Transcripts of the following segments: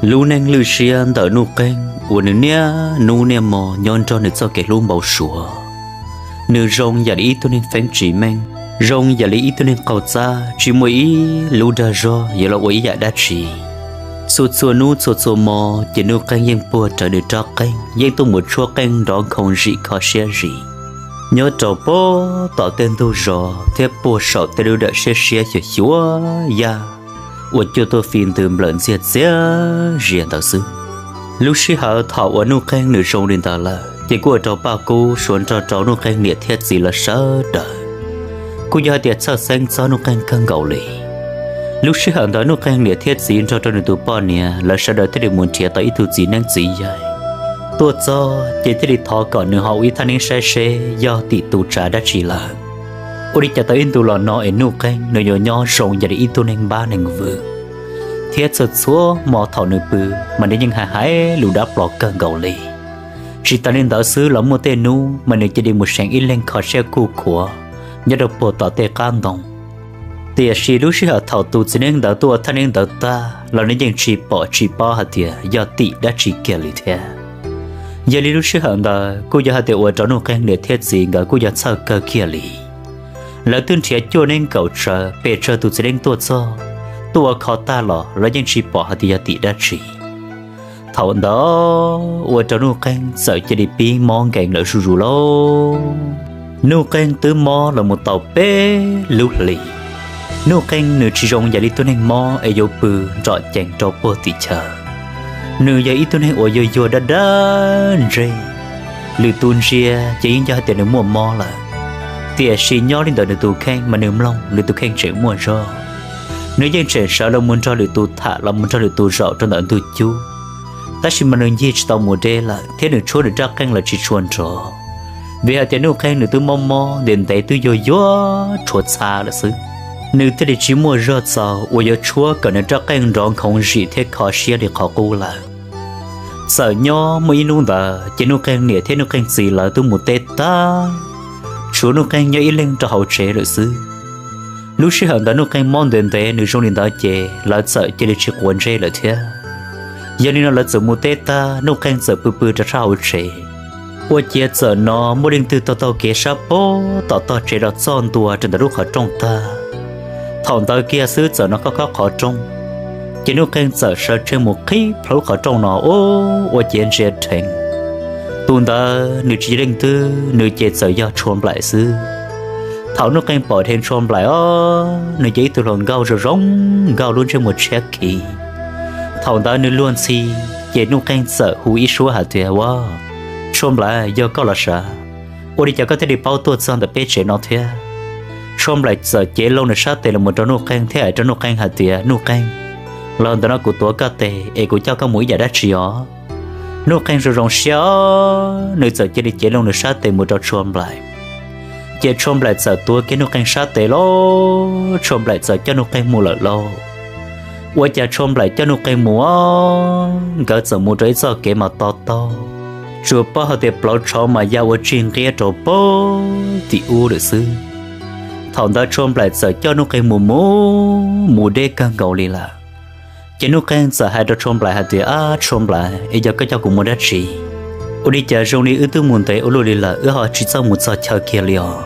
Lub neej lwj siab ntawm Nuj Qeeg uas nws niaj hnub niaj hmo nyob nrog nws txoj kev hlub npau suav. Nws zoo yam li ib tug neeg feeb tsis meej, zoo yam li ib tug neeg qaug txaj tsis muaj ib lub dag zog yuav los ua ib yam dab tsi. Txhua txhua hnub txhua txhua hmo ces Nuj Qeeg yeej puag rawv nws rab qeej, yeej tuaj mus tshuab qeej nrov nkhoos zim kho siab zim, nyob rau puag tom tej ntug zos thiab puag saum tej lub dawm siab siab xyuam xyuam yaj uas cua tuaj fi ntws nplawm ntxiag txias zias ntawd xwb. Lub sij hawm thaum uas Nuj Qeeg nws zoo li ntawd lawm ces kuj ua rau Paj Kub suav nrog rau Nuj Qeeg niam thiab txiv lawv sawv daws kuj yog hais tias txhawj xeeb txog Nuj Qeeg kawg nkaus li. Lub sij hawm ntawd Nuj Qeeg niam thiab txiv nrog rau nws tus poj niam lawv sawv daws thiaj li mus nrhiav tau ib tug txiv neeb txiv yaig tuaj txog ces thiaj li thov kom nws ho ua ib thaj neeb saib seb yog tim tus tsav dab tsi lawm, ua li cas tau ib ntu los no es Nuj Qeeg nws yuav nyob zoo yam li ib tug neeg npab neeg vwm, thiab txhua txhua hmo thaum nws pw mas nws yeej hais hais lus dab plos kawg nkaus li. Tsis tas li ntawd xwb los muaj tej hnub mas nws cia li mus seev ib leeg kho siab kuj khuav nyob rau puag tom tej qab ntoo. Tiam sis lub sij hawm thaum tus txiv neeb ntawd tuaj ua thaj neeb ntawd tag los nws yeej tsis pom tsis paub hais tias yog tim dab tsi kiag li thiab. Yog li lub sij hawm ntawd kuj yog hais tias ua rau Nuj Qeeg niam thiab txiv nkawd kuj yog txhawj kawg kiag li. Lawv twb nrhiav cuaj neeb nkaum tsawv pes tsawg tus txiv neeb tuaj txog, tuaj ua kho tag los lawv yeej tsis pom hais tias yog tim dab tsi. Thaum ntawd ua rau Nuj Qeeg txawm cia li pib mob nkees lawm zuj zus lauj. Nuj Qeeg twb mob los mus tau peb lub hlis. Nuj Qeeg nws tsis zoo yam li tug neeg mob es yuav pw nrom cees rau puag tim chaw. Nws yog ib tug neeg uas yuag yuag dab dab ntseg, lwm tus ntsia ces yeej yog hais tias nws muaj mob lawm. Tiam sis nyob li ntawm nws tus kheej mas nws mloog nws tus kheej tseem muaj zog. Nws yeej tseem sawv los mus nrog lwm tus tham los mus nrog lwm tus zaum rau ntawm ntug cub. Tab sis mas nws ncig tsis tau mus deb lawm thiab nws tshuab nws rab qeej los tsis tshua nrov, vim hais tias Nuj Qeeg nws twb mob mob ntev ntev twb yuag yuag tshuav txha lawm xwb. Nws thiaj li tsis muaj zog txaus uas yuav tshuab kom nws rab qeej nrov nkhoov zim thiab kho siab li qhov qub lawm. Txawm nyob muaj ib hnub ntawd ces Nuj Qeeg niam thiab Nuj Qeeg txiv lawv twb mus teb tag, tshuav Nuj Qeeg nyob ib leeg rau hauv tsev lawm xwb. Lub sij hawm ntawd Nuj Qeeg mob ntev ntev nws zoo li ntawd ces lawv txawm cia li tsis quav ntsej lawm thiab. Yog li no lawv txawm mus teb tag Nuj Qeeg txawm pw pw rau sab hauv tsev. Ua ciav txawm hnov muaj leej twg taug taug kev sab puag tom tog tsev los txog ntua rau ntawm lub qhov rooj tag. Thaum ntawd kiag xwb txawm hnov khob khob qhov rooj, ces Nuj Qeeg txawm sawv tsees mus qhib plho lub qhov rooj no ua ciav ntsia dheev. Tus ntawd nws tsis yog leej twg nws ces txawm yog Tshuav Nplaim xwb. Thaum Nuj Qeeg pom dheev Tshuav Nplaim os, nws ces ib tug hluas nkauj zoo zoo nkauj lub ntsej muag tshiab khiv. Thaum ntawd nws luag ntxhi, ces Nuj Qeeg txawm hu ib suab hais tias, Ua, Tshuav Nplaim, yog koj los sav? Ua li cas koj thiaj li paub tuaj txog ntawm peb tsev no thiab? Tshuav Nplaim txawm cev loo nws sab tes los mus rau Nuj Qeeg thiab hais rau Nuj Qeeg hais tias, Nuj Qeeg, los ntawm no kuv tuav koj tes es kuv coj koj mus ib yam dab tsi os? Nuj Qeeg zoo zoo siab os, nws txawm cia li cev loo nws sab tes mus rau Tshuav Nplaim. Ces Tshuav Nplaim txawm tuav kiag Nuj Qeeg sab tes lauj, Tshuav Nplaim txawm coj Nuj Qeeg mus lawm lauj. Ua cas Tshuav Nplaim coj Nuj Qeeg mus os, nkawd txawm mus rau ib txoj kev mas to taug, tsuas paub hais tias plauv tshauv mas ya ua tsig nqiab rau puag tim ub lawm xwb. Thaum ntawd Tshuav Nplaim txawm coj Nuj Qeeg mus mus mus deb kawg nkaus li lawm. Ces Nuj Qeeg txawm hais rau Tshuav Nplaim hais tias, Ab Tshuav Nplaim, es yog koj coj kuv mus dab tsi? Ua li cas zoo li wb twb mus ntev ua luaj li lawm wb ho tsis txawj mus txog chaw kiag li os?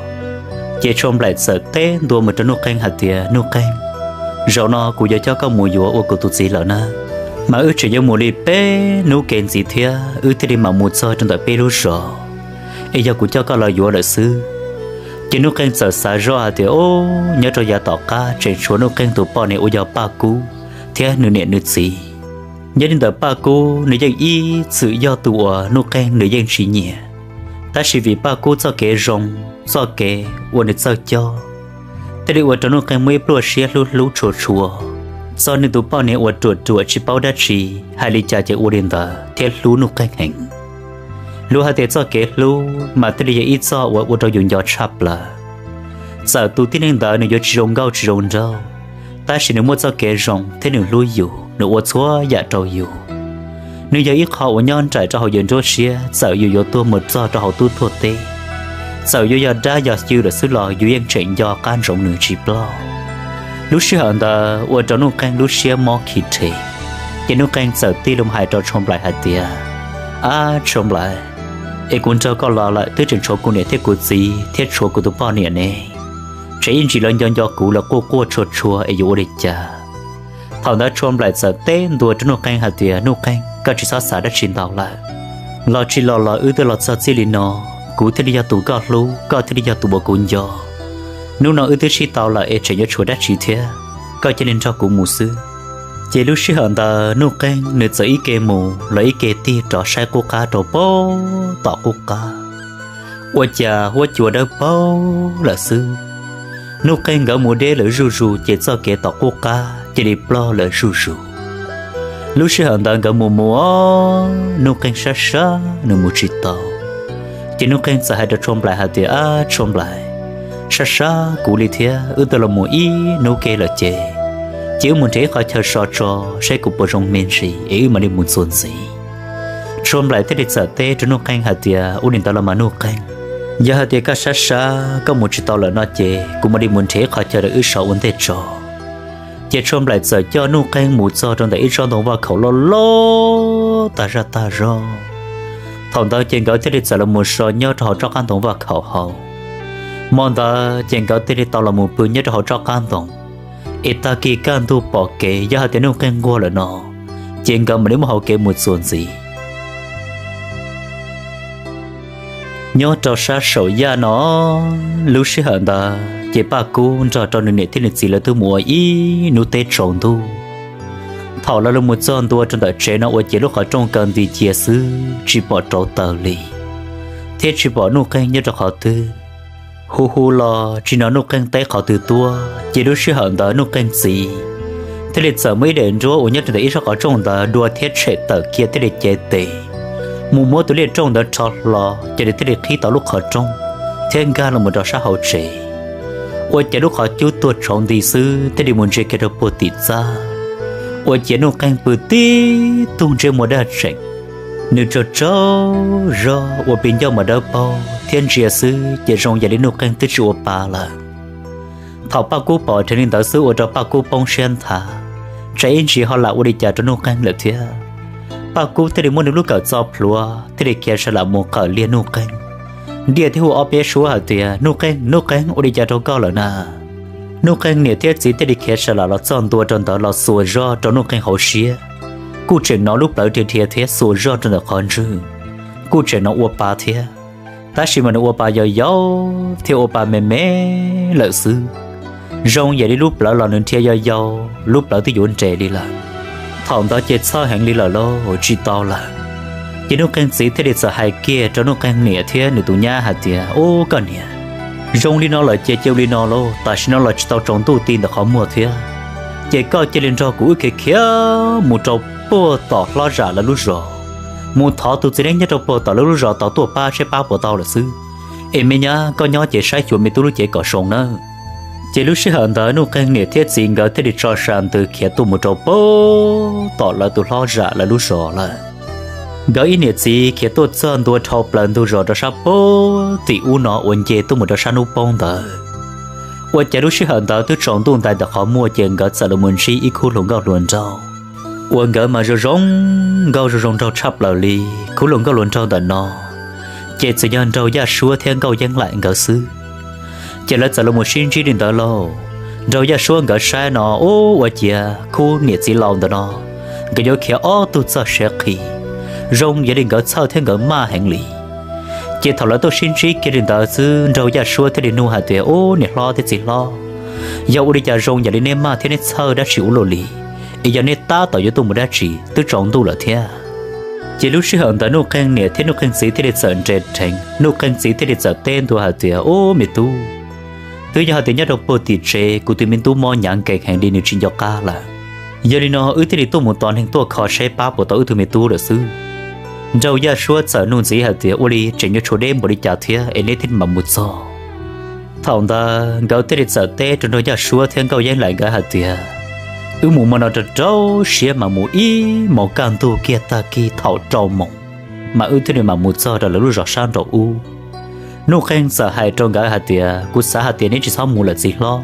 Ces Tshuav Nplaim txawm teb ntua mus rau Nuj Qeeg hais tias, Nuj Qeeg, zaum no kuv yuav coj koj mus yuav ua kuv tus txiv lawm na. Mas wb tseem yuav mus li peb hnub kev ntxiv thiab wb thiaj li mam mus txog rau ntawm peb lub zos, es yog kuv coj koj los yuav lawm xwb. Ces Nuj Qeeg txawm xav zoj hais tias, Ub, nyob rau yav tom qab tseem tshuav Nuj Qeeg tus poj niam uas yog Paj Kub thiab nws niam nws txiv. Nyob li ntawm Paj Kub nws yeej ib txwm yog tus uas Nuj Qeeg nws yeej tsis nyiam, tab sis vim Paj Kub txoj kev zoo, txoj kev uas nws txawj coj, thiaj li ua rau Nuj Qeeg muaj ib pluaj siab hlub hlub tshua tshua txog nws tus poj niam uas ruam ruam tsis paub dab tsi, hais li cas ces ua li ntawd thiab hlub Nuj Qeeg heev. Luag hais tias txoj kev hlub mas thiaj li yog ib txoj uas ua rau yus nco tshaj plaws. Txawm tus tib neeg ntawd nws yuav tsis zoo nkauj tsis zoo nraug, tab sis nws muaj txoj kev zoo thiab nws hlub yus, nws ua txhua yam rau yus. Nws yog ib qho uas nyob nraim rau hauv yus nruab siab, txawm yus yuav tuag mus txog rau hauv tub tuag teb, txawm yuav yog dab yog xyw lawm xwb los yus yeej tseem nco qab ntsoov nws tsis ploj. Lub sij hawm ntawd ua rau Nuj Qeeg lub siab mob khi rhe. Ces Nuj Qeej txawm tig los hais rau Tshua Nplaim hais tias, Ab Tshua Nplaim, es kuv nrog koj los lawm twb tseem tshuav kuv niam thiab kuv txiv thiab tshuav kuv tus poj niam ne. Tsam ib ntsis lawv nco nco kuv lawv quaj quaj tshua tshua es yuav ua li cas? Thaum ntawd Tshua Nplaim txawm teb ntua rau Nuj Qeej hais tias, Nuj Qeej, koj tsis txhob xav dab tsi ntau lawm. Los tsis los los wb twb los txog txij li no, kuv thiaj li yog tus koj hlub, koj thiaj li yog tus uas kuv nco. Hnub no wb twb sib tau lawm es tseem yuav tshuav dab tsi thiab? Koj cia li nrog kuv mus xwb. Ces lub sij hawm ntawd Nuj Qeej nws txawm ib ke mus los ib ke tig rov saib qub qab rau pem tom qub qab. Ua cas huab cua dawb paug lawm xwb. Nuj Qeej nkawd mus deb lawm zuj zus ces txoj kev tom qub qab cia li ploj lawm zuj zus. Lub sij hawm ntawd nkawd mus mus, Nuj Qeej sab sab nws mus tsis tau. Ces Nuj Qeej txawm hais rau Tshua Nplaim hais tias, Ab Tshua Nplaim, sab sab kuv li thiab, wb twb los mus ib hnub ke lawm ces, ces wb mus nrhiav ib qhov chaw so tso saib kuv puas zoo me ntsis es wb mam li mus txuas ntxiv. Tshua Nplaim thiaj li txawm teb rau Nuj Qeej hais tias, Ua li ntawd los mas Nuj Qeej, yog hais tias koj sab sab koj mus tsis tau lawm no ces kuv mam li mus nrhiav ib qhov chaw rau wb so ua ntej tso. Ces Tshua Nplaim txawm coj Nuj Qeej mus txog rau ntawm ib tsob ntoo vaj khaum loj loj tag zaj tag zog. Thaum ntawd ces nkawd thiaj li txawm los mus so nyob rau hauv tsob qab ntoo vaj khaum hauv. Hmo ntawd ces nkawd thiaj li tau los mus pw nyob rau hauv tsob qab ntoo. Es tag kis kaj ntug pom kev yog hais tias Nuj Qeej nquag lawm no, ces nkawd mam li muab hau kev mus txuas ntxiv. Nyob rau sab saum yaj no, lub sij hawm ntawd ces Paj Kub nrog rau nws niam thiab nws txiv lawv twb mus ua ib hnub teb tsaus ntuj. Thaum lawv los mus txog ntua rau ntawm tsev no ua ces lub qhov rooj kaw nti cia xwb tsis pom rauv taws li. Thiab tsis pom Nuj Qeej nyob rau qhov twg. Hu hu los tsis hnov Nuj Qeej teb qhov twg tuaj, ces lub sij hawm ntawd Nuj Qeej txiv thiaj li txawm muab ib daim nruab uas nyob rau ntawm ib sab qhov rooj ntawd dua thiab tshem tawm kiag thiaj li cev tes mus muab tus liaj rooj ntawd rho hlo, ces nws thiaj li qhib tau lub qhov rooj thiab nkag los mus rau sab hauv tsev. Ua ces lub qhov cub tuag tshauv nti xwb thiaj li mus ntsia kiag rau puag tim txaj, ua ciav Nuj Qeej pw tib tug ntsej muag daj tseem, nws tsaug tsaug zog ua plig ncauj mas dawb paug thiab ntsia xwb ces zoo yam li Nuj Qeej twb tsis ua pa lawm. Thaum Paj Kub pom dheev li ntawd xwb ua rau Paj Kub poob siab nthav, tsam ib ntsis ho lam ua li cas rau Nuj Qeej lawm thiab. Paj Kub thiaj li muab nws lub kawm txo plhuav thiaj li khiav sawv lam mus qawm liag Nuj Qeej, ntiaj thiab hu ob peb suab hais tias, Nuj Qeej, Nuj Qeej, ua li cas rau koj lawm na? Nuj Qeej niam thiab txiv thiaj li khiav sawv lam los txog ntua rau ntawd los xuas zog rau Nuj Qeej hauv siab, kuj tseem hnov lub plawv dhia dhia thiab xuas zog rau ntawm qhov ntswg, kuj tseem hnov ua pa thiab. Tab sis mas nws ua pa yau yau thiab ua pa me me lawm xwb, zoo yam li lub plawv los nws dhia yau yau, lub plawv twb yuav nres li lawm. Thaum ntawd ces txhawj heev li lawm lauj, tsis tau lawm. Ces Nuj Qeej txiv thiaj li txawm hais kiag rau Nuj Qeej niam thiab nws tus nyab hais tias, Ub, koj niam, zoo li no lawm ces cia li no lauj, tam sim no los tsis tau tsaus ntuj ti ntawm qhov muag thiab. Ces koj cia li nrog kuv wb khiav khiav mus rau puag tom hlob zam lawv lub zos, mus thov tus txiv neeb nyob rau puag tom lawv lub zos tod tuaj pab saib pab puas tau lawm xwb. Es me nyab, koj nyob ces saib xyuas me tub lub cev kom zoo nawb. Ces lub sij hawm ntawd Nuj Qeej niam thiab txiv nkawd thiaj li tso sa ntws khiav tuaj mus rau puag tom lawv tus hlob zam lawv lub zos lawm. Nkawd ib niam txiv khiav tuaj txog ntua dhau plaws ntug zos rau sab puag tim ub no uas nce tuaj mus rau sab hnub poob ntawd. Ua cas lub sij hawm ntawd twb tsaus ntuj ntais ntawm qhov muag ces nkawd txawm los mus ntsib ib khub hluas nkauj hluas nraug uas nkawd mas zoo zoo nkauj zoo zoo nraug tshaj plaws li. Khub hluas nkauj hluas nraug ntawm no ces txawm yog nraug Yaj Suab thiab nkauj Yeeb Laim nkawd xwb. Ces lawv txawm los mus sib ntsib li ntawd lauj. Nraug Yaj Suab nkawd saib no, ub, ua ciav khub niam txiv laus ntawm no nkawd yuav khiav ob tug txoj siav qhi, zoo yog li nkawd txhawj thiab nkawd maj heev li. Ces thaum lawv tuaj sib ntsib kiag li ntawd xwb nraug Yaj Suab thiaj li nug hais tias, Ub, niam hlob thiab txiv hlob, yog ua li cas zoo yam li neb maj thiab neb txhawj dab tsi ua luaj li, es yog neb tab tom yuav tuaj mus dab tsi twb tsaus ntuj lawm thiab? Ces lub sij hawm ntawd Nuj Qeej niam thiab Nuj Qeej txiv thiaj li txawm nres dheev, Nuj Qeej txiv thiaj li txawm teb ntua hais tias, Ub, me tub, twb yog hais tias nyob rau puag tim tsev kuv tus me tub mob hnyav nkees heev li nws tsis nco qab lawm. Yog li no wb thiaj li tuaj mus tos neeg tuaj kho saib pab puas tau wb tug me tub lawm xwb. Nraug Yaj Suab txawm nug ntxiv hais tias, Ua li tseem yuav tshuav deb npaum li cas thiab es neb thiaj mam mus txog? Thaum ntawd nkawd thiaj li txawm teb rau nraug Yaj Suab thiab nkauj Yeeb Laim nkawd hais tias, Wb mus hmo no rau rau siab mas mus ib hmos kaj ntug kiag tag kis thaum rau moos mas wb thiaj li mam mus txog rau lawv lub zos sab nraum ub. Nuj Qeej txawm hais rau nkawd hais tias, Kuv xav hais tias neb tsis txhob mus lawm txiv hlob,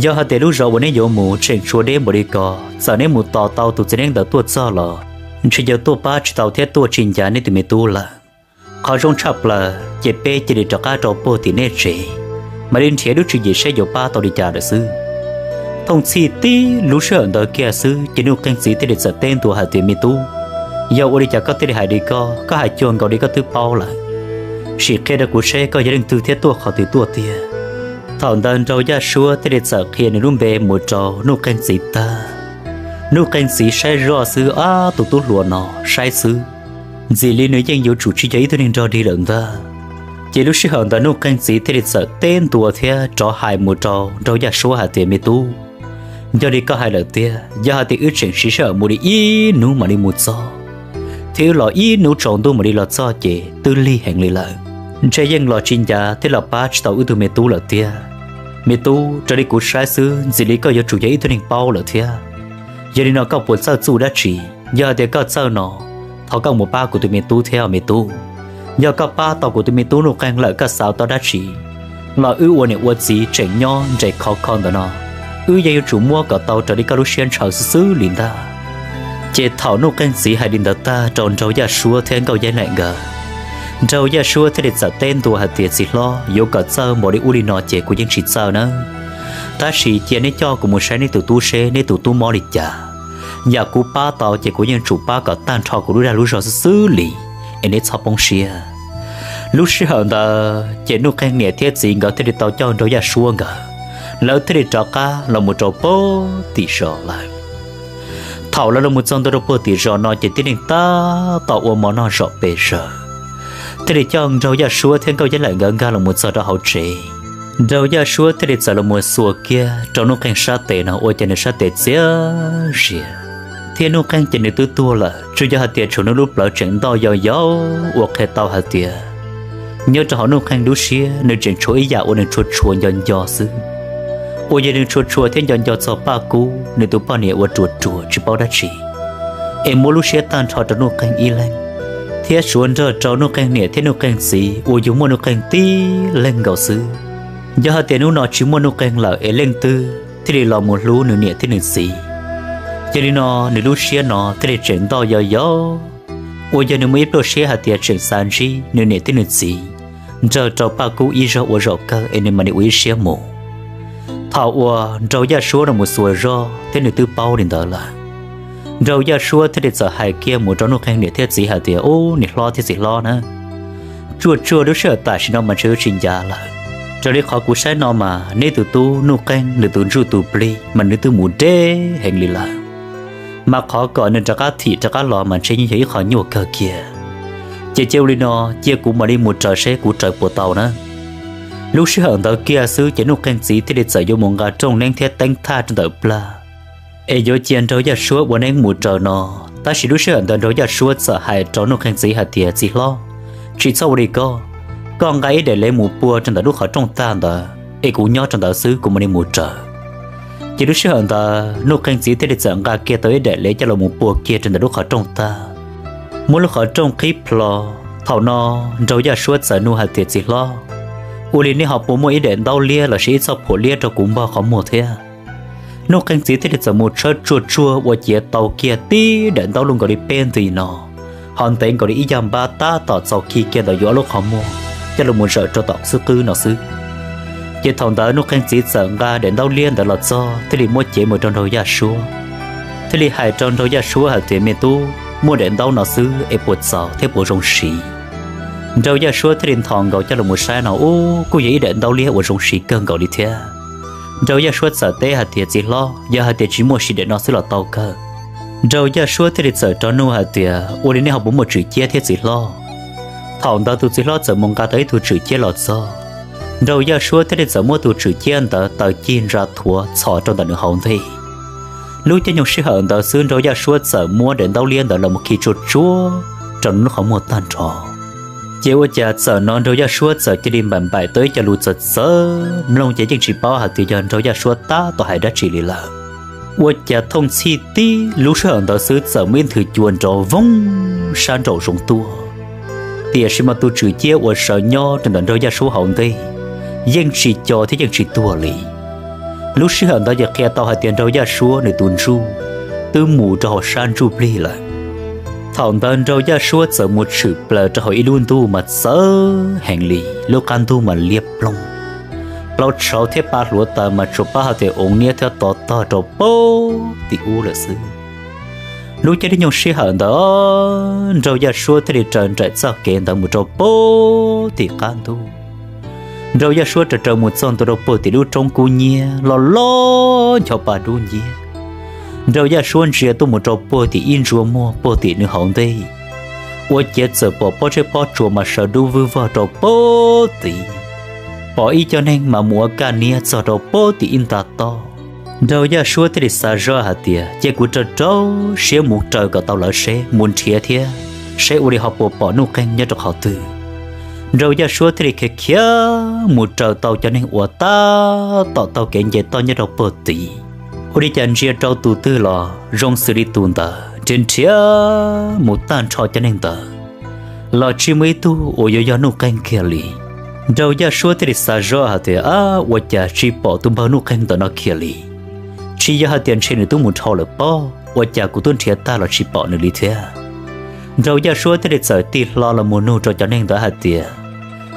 Yog hais tias lub zos uas neb yuav mus tseem tshuav deb npaum li ko, txawm neb mus tos tau tus txiv neeb ntawd tuaj txog los ntshe yuav tuaj pab tsis tau thiab tuaj tsis ncav neb tus me tub lawm. Qhov zoo tshaj plaws ces peb cia li rov qab rau puag tim nej tsev, mam li nrhiav lub tswv yim seb yuav pab tau li cas lawm xwb. Thooj txhij tib lub sij hawm ntawd kiag xwb ces Nuj Qeej txiv thiaj li txawm teb ntua hais tias, Me tub, yog ua li cas koj thiaj li hais li koj? Koj hais cuag nkaus li koj twb paub lawm. Sim qhia rau kuv seb koj yog leej twg thiab tuaj qhov twg tuaj tiag. Thaum ntawd Nraug Yaj Suab thiaj li txawm qhia nws lub npe mus rau Nuj Qeej txiv tag. Nuj Qeej txiv saib zoj xwb, Ab, tus tub hluas no saib xwb, ntxim li nws yeej yuav tsum tsis yog ib tug neeg nrog dig lawm ntag. Ces lub sij hawm ntawd Nuj Qeej txiv thiaj li txawm teb ntua thiab rov hais mus rau Nraug Yaj Suab hais tias, Me tub, yog li koj hais lawm tiag, yog hais tias wb tseem siv sij hawm mus li ib hnub mam li mus txog, thiab wb los ib hnub tsaus ntuj mam li los txog ces twb lig heev li lawm. Ntshe yeej los tsis ncav thiab los pab tsis tau wb tug me tub lawm tiag. Me tub, raws li kuv saib xwb ntxim li koj yuav tsum yog ib tug neeg paub lawm thiab. Yog li no koj puas txawj txuj dab tsi? Yog hais tias koj txawj no, thov koj mus pab kuv tus me tub thiab me tub. Yog koj pab tau kuv tus me tub Nuj Qeej lawm koj xav tau dab tsi los wb ua niam ua txiv tseem nyob nres khov kho ntawm no, wb yeej yuav tsum muab kom tau raws li koj lub siab ntshaw xwb xwb li ntag. Ces thaum Nuj Qeej txiv hais li ntawd tag rau Nraug Yaj Suab thiab Nkauj Yeeb Laim nkawd, Nraug Yaj Suab thiaj li txawm teb ntua hais tias, Txiv hlob, yuav kom txawj npaum li ub li no ces kuv yeej tsis txawj nawb. Tab sis cia neb coj kuv mus saib neb tus tub seb neb tus tub mob li cas. Yam kuv pab tau ces kuv yeej tsum pab kom tag nrho kuv lub dag lub zog xwb xwb li, es neb txhob poob siab. Lub sij hawm ntawd ces Nuj Qeej niam thiab txiv nkawd thiaj li tau coj Nraug Yaj Suab nkawd, lawv thiaj li rov qab los mus rau puag tim zos lawm. Thaum lawv los mus txog ntua rau puag tim zos no ces tib neeg tab tom ua mov noj zom pes zaws, thiaj li coj Nraug Yaj Suab thiab Nkauj Yeeb Laim nkawd nkag los mus txog rau hauv tsev. Nraug Yaj Suab thiaj li txawm los mus xuas kiag rau Nuj Qeej sab tes no ua cas nws sab tes txias zias, thiab Nuj Qeej ces nws twb tuag lawm, tsuas yog hais tias tshuav nws lub plawv tseem ntoj yau yau ua qhia tau hais tias nyob rau hauv Nuj Qeej lub siab nws tseem tshuav ib yam uas nws tshua tshua nco nco xwb, uas yog nws tshua tshua thiab nco nco txog Paj Kub nws tus poj niam uas ruam ruam tsis paub dab tsi, es muab lub siab tag nrho rau Nuj Qeej ib leeg, thiab suav nrog rau Nuj Qeej niam thiab Nuj Qeej txiv uas yug muaj Nuj Qeej tib leeg nkaus xwb. Yog hais tias hnub no tsis muaj Nuj Qeej lawm es leej twg thiaj li los mus hlub nws niam thiab nws txiv? Yog li no nws lub siab no thiaj li tseem ntoj yau yau, uas yog nws muaj ib pluaj siab hais tias tseem xav ntsib nws niam thiab nws txiv, nrog rau Paj Kub ib zaug ua zaum kawg es nws mam li ua ib siab mus. Thaum uas Nraug Yaj Suab los mus xuas zog thiab nws twb paub li ntawd lawm, Nraug Yaj Suab thiaj li txawm hais kiag mus rau Nuj Qeej niam thiab txiv hais tias, Ub, niam hlob thiab txiv hlob na, tsuaj tsuaj lub sij hawm tam sim no mas ntshe yuav tsis ncav lawm. Raws li qhov kuv saib no mas neb tus tub Nuj Qeej nws tus ntsuj tus plig mas nws twb mus deb heev li lawm, mas qhov kom nws rov qab thim rov qab los mas ntshe yeej yog ib qho nyuaj kawg kiag. Ces cia ua li no, cia kuv mam li mus raws seb kuv raws puas tau na. Lub sij hawm ntawd kiag xwb ces Nuj Qeej txiv thiaj li txawm yuav mus nqa rooj neeb thiab teeb thaj rau ntawm plag, es yuav cia Nraug Yaj Suab ua neeb mus raws no. Tab sis lub sij hawm ntawd Nraug Yaj Suab txawm hais rau Nuj Qeej txiv hais tias, Txiv hlob, tsis txhob ua li ko, koj nqa ib daim lev mus pua rau ntawm lub qhov rooj tag ntawd es kuv nyob rau ntawd xwb, kuv mam li mus raws. Ces lub sij hawm ntawd Nuj Qeej txiv thiaj li txawm nqa kiag tau ib daim lev coj los mus pua kiag rau ntawm lub qhov rooj tag, muab lub qhov rooj qhib plho. Thaum no Nraug Yaj Suab txawm nug hais tias, Txiv hlob, ua li nej ho puas muaj ib daim ntaub liab lossis ib txoj phuam liab rau kuv npog qhov muag thiab? Nuj Qeej txiv thiaj li txawm mus tshawb tsuag tsuag ua ciav tau kiag tib daim ntaub luj nkaus li peb nti no, ho ntev nkaus li ib yag npab tab tom txaus khi kiag ntawm yus ob lub qhov muag coj los mus zawm rau tom xub qwb no xwb. Ces thaum ntawd Nuj Qeej txiv txawm nqa daim ntaub liab ntawd los txog thiaj li muab cev mus rau Nraug Yaj Suab, thiaj li hais rau Nraug Yaj Suab hais tias, Me tub, muaj daim ntaub no xwb es puas txaus thiab puas zoo siv? Nraug Yaj Suab thiaj li nthos nkaus coj los mus saib no, ub, kuj yog ib daim ntaub liab uas zoo siv kawg nkaus li thiab. Nraug Yaj Suab txawm teb hais tias, Txiv hlob, yog hais tias tsis muaj siv daim no xwb los tau kawg. Nraug Yaj Suab thiaj li txawm rov nug hais tias, Ua li nej ho puas muaj tswm ciab thiab txiv hlob? Thaum ntawd tus txiv hlob txawm mus nqa tau ib tug tswm ciab los txog. Nraug Yaj Suab thiaj li txawm muab tus tswm ciab ntawd taws cig ntsa thuav txhos rau ntawm nws hauv ntej. Lub caij nyoog sij hawm ntawd xwb Nraug Yaj Suab txawm muab daim ntaub liab ntawd los mus khi tsuag tsuag rau nws lub qhov muag tag nrho. Ces ua cas txawm hnov Nraug Yaj Suab txawm cia li npaim npaim tau ib co lus txawv txawv, mloog ces yeej tsis paub hais tias yog Nraug Yaj Suab tab tom hais dab tsi li lawm. Ua cas thooj txhij tib lub sij hawm ntawd xwb txawm muaj ib nthwv cua nrov voog sab nraum zoov tuaj, tiam sis mas tus tswm ciab uas sawv nyob rau ntawm Nraug Yaj Suab hauv ntej yeej tsis co thiab yeej tsis tuag li. Lub sij hawm ntawd ces qhia tau hais tias Nraug Yaj Suab nws tus ntsuj twb mus rau hauv sab ntsuj plig lawm. Thaum ntawd Nraug Yaj Suab txawm mus tshwm plaws rau hauv ib lub ntuj mas txawv heev li, lub qab ntug mas liab ploog, plaub tshauv thiab pa hluav taws mas tsuas paub hais tias oo niab thiab to tog rau puag tim ub lawm xwb. Lub caij nyoog sij hawm ntawd Nraug Yaj Suab thiaj li raws nraim txoj kev ntawd mus rau puag tim qab ntug. Nraug Yaj Suab raws raws mus txog ntua rau puag tim lub roob kub nyiab loj loj ncho pa dub nciab. Nraug Yaj Suab ntsia tuaj mus rau puag tim ib ntsuas muag puag tim nws hauv ntej, ua ciav txawm pom pob zeb pob tsuas mas sawv dub vwj vog rau puag tid, pom ib co neeg mas mus ua kaj niab txog rau puag tim ib nta toj. Nraug Yaj Suab thiaj li xav zoj hais tias cia kuv raws rau siab mus raws kom tau lawv seb, mus nrhiav thiab seb ua li ho puas pom Nuj Qeej nyob rau qhov twg. Nraug Yaj Suab thiaj li khiav khiav mus raws tau cov neeg uas tab tom taug kev nce toj nyob rau puag tid. Ua li cas ntsia rau tus twg los zoo xws li tus ntawd, nrhiav nrhiav mus tag nrho cov neeg ntawd los tsis muaj ib tug uas yuav yog Nuj Qeej kiag li. Nraug Yaj Suab thiaj li xav zoj hais tias, ab, ua cas tsis pom tus npawg Nuj Qeej ntawm no kiag li? Tsis yog hais tias ntshe nws twb mus dhau lawm pob, ua cas kuv twb nrhiav tag los tsis pom nws li thiab? Nraug Yaj Suab thiaj li txawm tig hlo los mus nug rau cov neeg ntawd hais tias,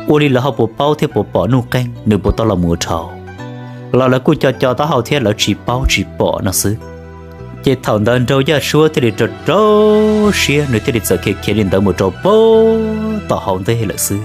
ua li lawv ho puas paub thiab puas pom Nuj Qeej, nws puas tau los mus dhau? Los lawv kuj co co taub hau thiab lawv tsis paub tsis pom no xwb. Ces thaum ntawd Nraug Yaj Suab thiaj li rau rau siab, nws thiaj li txawm khiav khiav li ntawd mus rau puag tom hauv ntej lawm xwb.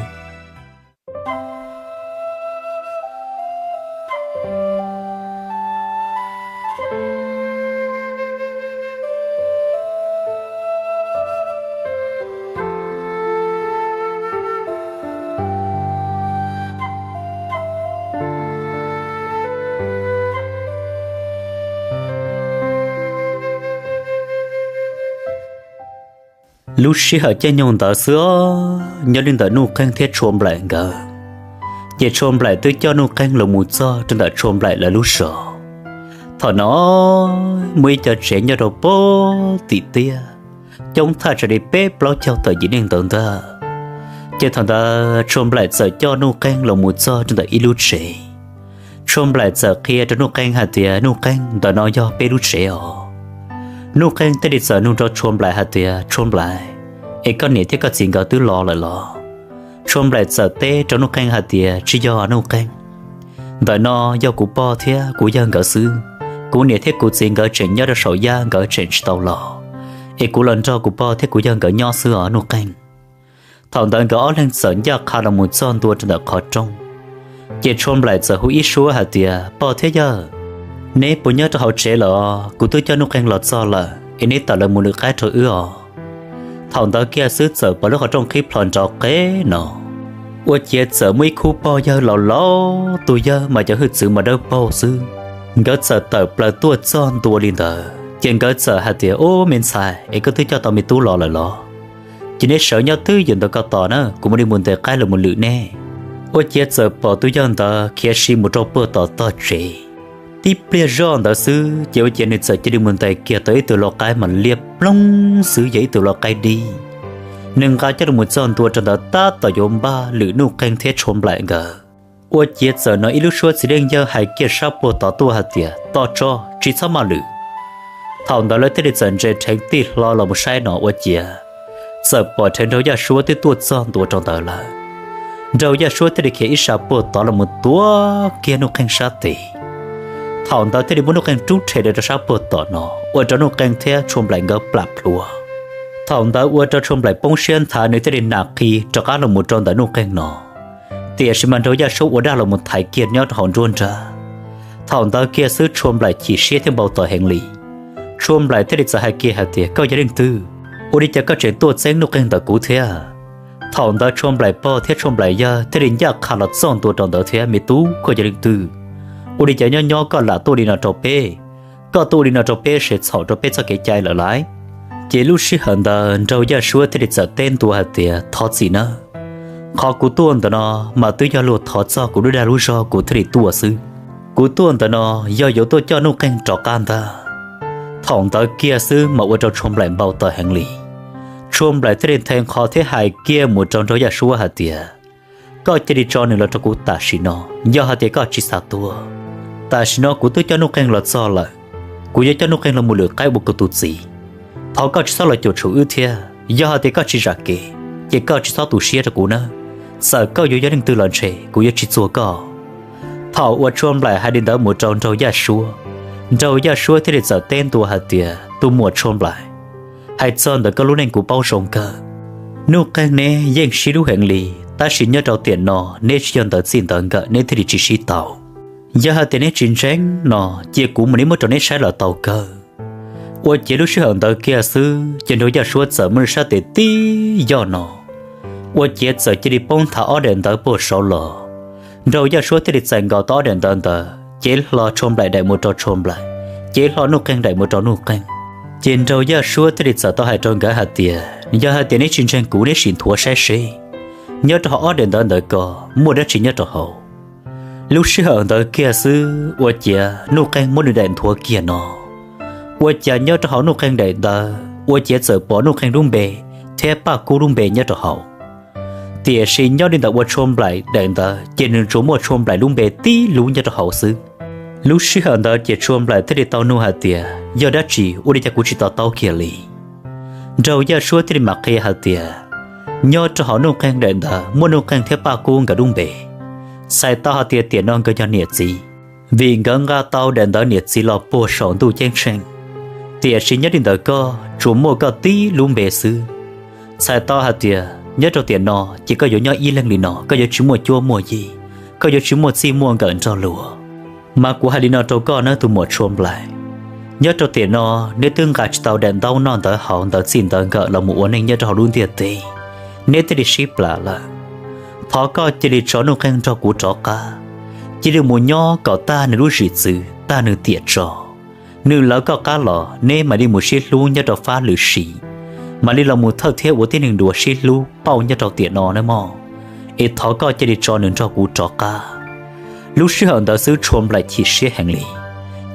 Lub sij hawm caij nyoog ntawd xwb, nyob li ntawm Nuj Qeej thiab Tshua Nplaim nkawd, ces Tshua Nplaim twb coj Nuj Qeej los mus txog rau ntawm Tshua Nplaim lawv lub zos. Thaum no muaj ib co tsev nyob rau puag tim tiaj, coob thaj tsam li peb plaub caug tawm yim neeg ntawd ntag. Ces thaum ntawd Tshua Nplaim txawm coj Nuj Qeej los mus txog rau ntawm ib lub tsev. Tshua Nplaim txawm qhia rau Nuj Qeej hais tias, Nuj Qeej, ntawm no yog peb lub tsev os. Nuj Qeej thiaj li txawm nug rau Tshua Nplaim hais tias, Tshua Nplaim, es koj niam thiab koj txiv nkawd twb los lawm los? Tshua Nplaim txawm teb rau Nuj Qeej hais tias, Tsis yog Nuj Qeej, ntawm no yog kuv pog thiab kuv yawg nkawd xwb. Kuv niam thiab kuv txiv nkawd tseem nyob rau saum yaj, nkawd tseem tsis tau los, es kuv los nrog kuv pog thiab kuv yawg nkawd nyob xwb os Nuj Qeej. Thaum ntawd nkawd ob leeg txawm ncaj qha los mus txog ntua rau ntawm qhov rooj. Ces Tshua Nplaim txawm hu ib suab hais tias, Pog thiab yawg, neb puas nyob rau hauv tsev lawm? Kuv twb coj Nuj Qeej los txog lawm, es neb tawm lawv mus lwm qaib rau wb os. Thaum ntawd kiag xwb txawm pom lub qhov rooj qhib plho nrov qev no. Ua ciav txawm muaj ib khub pog yawg laus laus, tus yawg mas cov hwj txwv mas dawb paug xwb. Nkawd txawm tawm plaws tuaj txog ntua li ntawd ces nkawd txawm hais tias, Ub, me ntxhais, es koj twb coj tau me tub los lawm los? Ces neb sawv nyob twj ywm ntawm ko tos na, kuv mam li mus ntes qaib los mus lwm neb. Ua ciav txawm pom tus yawg ntawd khiav si mus rau puag tom tog tsev. Tib pliag zoj ntawd xwb ces ua ciav nws txawm cia li mus ntes kiag tau ib tug lau qaib mas liab ploog xwb, yog ib tug lau qaib dib. Nws nqa coj los txog ntua rau ntawd tab tom yuav npaj lwm Nuj Qeej thiab Tshua Nplaim nkawd. Ua ciav txawm hnov ib lub suab txiv neej yawg hais kiag sab puag tod tuaj hais tias, Tos tso, tsis txhob maj lwm. Thaum ntawd lawv thiaj li txawm ntsia dheev tig hlo los mus saib no ua ciav txawm pom dheev Nraug Yaj Suab twb tuaj txog ntua rau ntawd lawm. Nraug Yaj Suab thiaj li khiav ib sab puag tod los mus tuav kiag Nuj Qeej sab tes. Thaum ntawd thiaj li muab Nuj Qeej rub rhe rau sab puag tom no, ua rau Nuj Qeej thiab Tshua Nplaim nkawd plam plhuav. Thaum ntawd ua rau Tshua Nplaim poob siab nthav, nws thiaj li nam qhi rov qab los mus rau ntawm Nuj Qeej no. Tiam sis mas Nraug Yaj Suab ua dab los mus thaiv kiag nyob rau hauv nruab nrab. Thaum ntawd kiag xwb Tshua Nplaim chim siab thiab npau taws heev li. Tshua Nplaim thiaj li txawm hais kiag hais tias, Koj yog leej twg? Ua li cas koj tseem tuaj txeeb Nuj Qeej ntawm kuv thiab? Thaum ntawd Tshua Nplaim pog thiab Tshua Nplaim yawg thiaj li ncaj qha los txog ntua rau ntawd thiab, Me tub, koj yog leej twg? Ua li cas nyob nyob koj lam tuaj li no rau peb? Koj tuaj ua li no rau peb ces txhaum rau peb txoj kev cai lawm lauj. Ces lub sij hawm ntawd Nraug Yaj Suab thiaj li txawm teb ntua hais tias, Thov txim nawb. Qhov kuv tuaj ntawm no mas twb yog luag thov txog kuv lub dag lub zog kuv thiaj li tuaj xwb. Kuv tuaj ntawm no yog yuav tuaj coj Nuj Qeej rov qab ntag. Thaum ntawd kiag xwb mas ua rau Tshua Nplaim npau taws heev li. Tshua Nplaim thiaj li nthe nqho thiab hais kiag mus rau Nraug Yaj Suab hais tias, Koj cia li tso nws los rau kuv tam sim no, yog hais tias koj tsis xav tuag. Tam sim no kuv twb coj Nuj Qeeg los txog lawm, kuv yuav coj Nuj Qeeg los mus lwm qaib ua kuv tus txiv. Thov koj tsis txhob los cuam tshuam wb thiab, yog hais tias koj tsis zam kev, ces koj tsis txhob tu siab rau kuv nawb. Txawm koj yuav yog leej twg los ntshe kuv yuav tsis txuag koj. Thaum uas Tshuav Nplaim hais li ntawd mus rau Nraug Yaj Suab, Nraug Yaj Suab thiaj li txawm teb ntua hais tias, Tus muam Tshuav Nplaim, hais txog ntawm koj lub neej kuv paub zoo kawg. Nuj Qeeg neb yeej sib hlub heev li, tab sis nyob rau tiam no neb tsis yog ntawd txij ntawd nkawm neb thiaj li tsis sib tau. Yog hais tias neb tsis ntseeg no, cia kuv mam li muab rau neb saib los tau kawg. Ua ciav lub sij hawm ntawd kiag xwb ces Nraug Yaj Suab txawm muab nws sab tes tib yoj no, ua ciav txawm cia li poob nthav ob daim ntawv puag saud los. Nraug Yaj Suab thiaj li txais nkaus tau ob daim ntawv ntawd, cev hlo Tshuav Nplaim daim mus rau Tshuav Nplaim, cev hlo Nuj Qeeg daim mus rau Nuj Qeeg. Ces Nraug Yaj Suab thiaj li txawm tau hais rau nkawd hais tias, Yog hais tias neb tsis ntseeg kuv, neb sim nthuav saib seb nyob rau hauv ob daim ntawv ntawd ko muaj dab tsi nyob rau hauv. Lub sij hawm ntawd kiag xwb ua ciav Nuj Qeeg muab nws daim nthuav kiag no, ua cas nyob rau hauv Nuj Qeeg daim ntawv ua ciav txawm pom Nuj Qeeg lub npe thiab Paj Kub lub npe nyob rau hauv. Tiam sis nyob li ntawm uas Tshuav Nplaim daim ntawv ces nws tsuas muaj Tshuav Nplaim lub npe tib lub nyob rau hauv xwb. Lub sij hawm ntawd ces Tshuav Nplaim thiaj li tau nug hais tias, Yog dab tsi ua li cas kuv tsis to taub kiag li? Nraug Yaj Suab thiaj li mam qhia hais tias, Nyob rau hauv Nuj Qeeg daim ntawv muaj Nuj Qeeg thiab Paj Kub nkawd lub npe. Txhais tau hais tias tiam no nkawd yog niam txiv, vim nkawd nqa tau daim ntawv niam txiv los puag saum ntuj ceeb tsheej. Tiam sis nyob li ntawm koj tsuas muaj koj tib lub npe xwb. Txhais tau hais tias nyob rau tiam no ces koj yuav nyob ib leeg li no, koj yuav tsis muaj cuab muaj yig, koj yuav tsis muaj txij muaj nkawm nrog luag. Mas kuv hais li no rau koj nawb tus muam Tshuav Nplaim, nyob rau tiam no neb twb nqa tsis tau daim ntaub noj ntawv haus ntawv txij ntawv nkawm los mus ua neej nyob rau hauv lub ntiaj teb, neb thiaj li sib plam lawm. Thov koj cia li tso Nuj Qeeg nrog kuv rov qab, cia li mus nyob kom tag nws lub zim txwv tag nws tiam tso. Nws lawv koj qab los neb mam li mus sib hlub nyob rau fab lwm sim, mam li los mus thawj thiab ua tib neeg dua sib hlub pauj nyob rau tiam no nawb mog. Es thov koj cia li tso nws nrog kuv rov qab. Lub sij hawm ntawd xwb Tshuav Nplaim chim siab heev li,